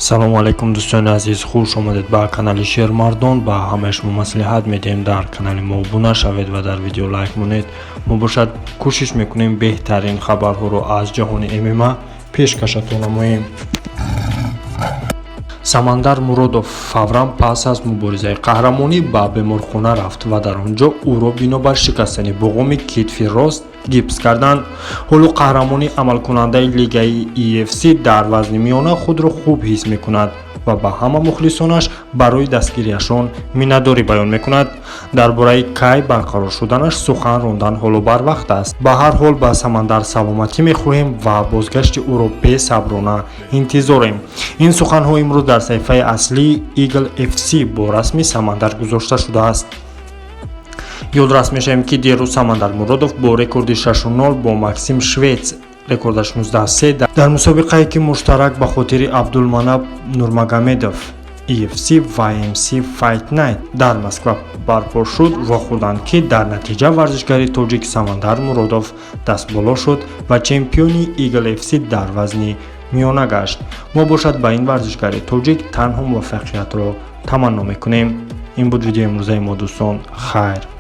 Салому алайкум, дӯстони азиз, хуш омадед ба канали Шермардон. Ба ҳамаи шумо маслиҳат медиҳем, дар канали мо обуна шавед ва дар видео лайк монед. Мо бошад кӯшиш мекунем, беҳтарин хабарҳоро аз ҷаҳони ММА пешкашатон намоем. Самандар Муродов фавран пас аз муборизаи қаҳрамонӣ ба беморхона рафт ва дар он ҷо ӯро бинобар шикастани буғуми китфи рост гипс карданд. Ҳоло қаҳрамони амалкунандаи лигаи UFC дар вазни миёна худро хуб ҳис мекунад ва ба ҳама мухлисонаш барои дастгириашон миннатдорӣ баён мекунад. Дар бораи кай барқарор шуданаш сухан рондан ҳоло барвақт аст. Ба ҳар ҳол, ба Самандар саломатӣ мехоҳем ва бозгашти ӯро бесаброна интизорем. Ин суханҳо имрӯз дар саҳифаи аслии Eagle FC бо расми Самандар гузошта шудааст. Ёдрас мешавем, ки дерӯз Самандар Муродов бо рекорди 6-0 бо Максим Швец, рекордаш 19-3, дар мусобиқае, ки муштарак ба хотири Абдулманап Нурмагомедов UFC ва MC Fight Night дар Москва барпо шуд, вохӯрданд, ки дар натиҷа варзишгари тоҷик Самандар Муродов дастболо шуд ва чемпиони Eagle FC дар вазни миёна гашт. Мо бошад ба ин варзишгари тоҷик танҳо муваффақиятро таманно мекунем. Ин буд видеои имрӯзаи мо, дӯстон. Хайр.